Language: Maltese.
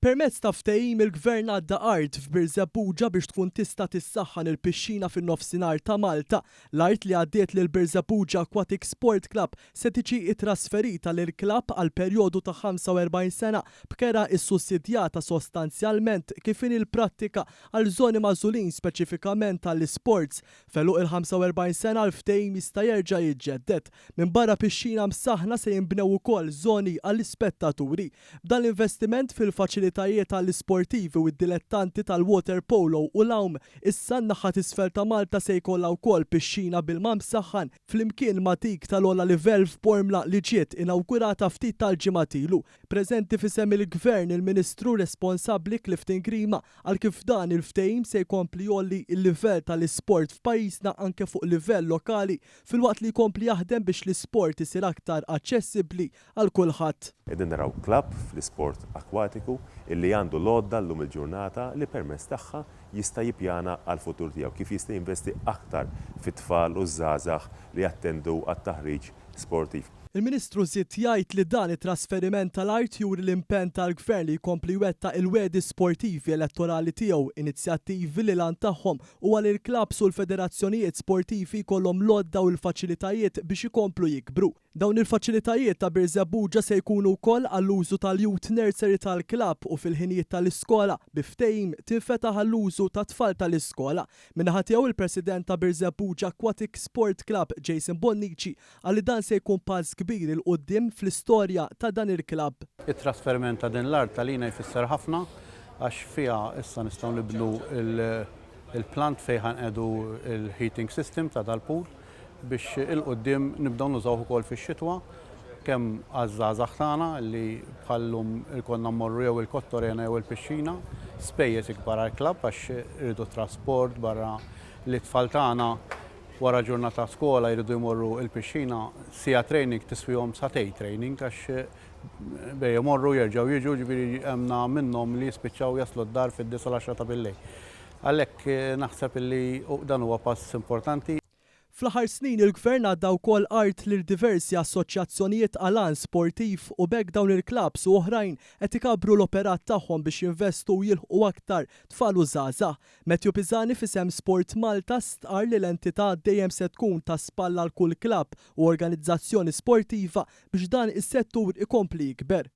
Permezz ta' ftehim il-Gvern għadda art f'Birżebbuġa biex tkun tista' tissaħħan il-pixxina fin-nofsinhar ta' Malta. L-art li għaddiet lil Birżebbuġa Aquatic Sport Club se tiġi ttrasferita lill-klabb għal perjodu ta' 45 sena b'kera ssussidjata sostanzjalment kif inhi l-prattika għal żoni magħżulin speċifikament għall-isports. F'għeluq il-45 sena l-ftehim jista' jerġa' jiġġedded. Minbarra pixxina msaħħna se jinbnew ukoll żoni għall-ispettaturi. B'dan l-investiment fil-faċilitajiet għall-isportivi u d-dilettanti tal-waterpolo u l-għawm, issa n-naħa t'isfel ta' Malta se jkollha wkoll pixxina b'ilma msaħħan flimkien ma' dik tal-ogħla livell f'Bormla li ġiet inawgurata ftit tal-ġimgħat ilu. Preżenti f'isem il-Gvern il-Ministru responsabbli Clifton Grima qal kif dan il-ftehim se jkompli jgħolli l-livell tal-isport f'pajjiżna anke fuq livell lokali filwaqt li jkompli jaħdem biex l-isport isir aktar aċċessibbli għal kulħadd. Qegħdin naraw klabb fl-isport akwatiku illi għandu l-għodda llum il-ġurnata li permezz tagħha jista' jippjana għall-futur tiegħu, kif jista' jinvesti aktar fit-tfal u ż-żgħażagħ li jattendu għat-taħriġ sportiv. Il-Ministru żied jgħid li dan it-trasferiment tal-art juri l-impenn tal-Gvern li jkompli jwettaq il-wegħdi sportivi elettorali tiegħu, inizjattivi li l-għan tagħhom huwa li l-klabbs u l-federazzjonijiet sportivi jkollhom l-għodda u l-faċilitajiet biex ikomplu jikbru. Dawn il-faċilitajiet ta' Birżebbuġa se jkunu wkoll għall-użu tal-Youth Nursery tal-klabb u fil-ħinijiet tal-iskola bi ftehim tinfetaħ għall-użu tat-tfal tal-iskola. Min-naħa tiegħu il-President ta' Birżebbuġa Aquatic Sport Club, Jason Bonnici, qal li dan se jkun pass kbir 'il quddiem fl-istorja ta' dan il-klabb. It-trasferiment ta' din l-art għalina jfisser ħafna għax fiha issa nistgħu nibnu l-plant fejn ħa nqiegħdu l-heating system ta' dal-pool. biex 'il quddiem nibdew nużawh ukoll fix-xitwa kemm għaż-żgħażagħ tagħna li bħal-lum ikollna mmorru jew il-Kottorena jew il-pixxina, spejjeż ikbar għall-klabb għax iridu trasport barra li t-tfal tagħna wara ġurnata skola jridu jmorru l-pixxina, siegħa training tiswihom sagħtejn training għax bejn imorru jerġgħu jiġu, ġifieri hemm minnhom li jispiċċaw jaslu d-dar fid-disgħa l-għaxra ta' billejl. Għalhekk naħseb illi dan huwa pass importanti. Fl-aħħar snin il-Gvern għadda wkoll art lil diversi assoċjazzjonijiet għal għan sportiv u b'hekk dawn il-klabbs u oħrajn qed ikabbru l-operat tagħhom biex jinvestu u jilħqu aktar tfal u żgħażagħ. Matthew Pisani f'isem Sport Malta stqarr li l-entità dejjem se tkun ta' spalla għal kull klabb u organizzazzjoni sportiva biex dan is-settur ikompli jikber.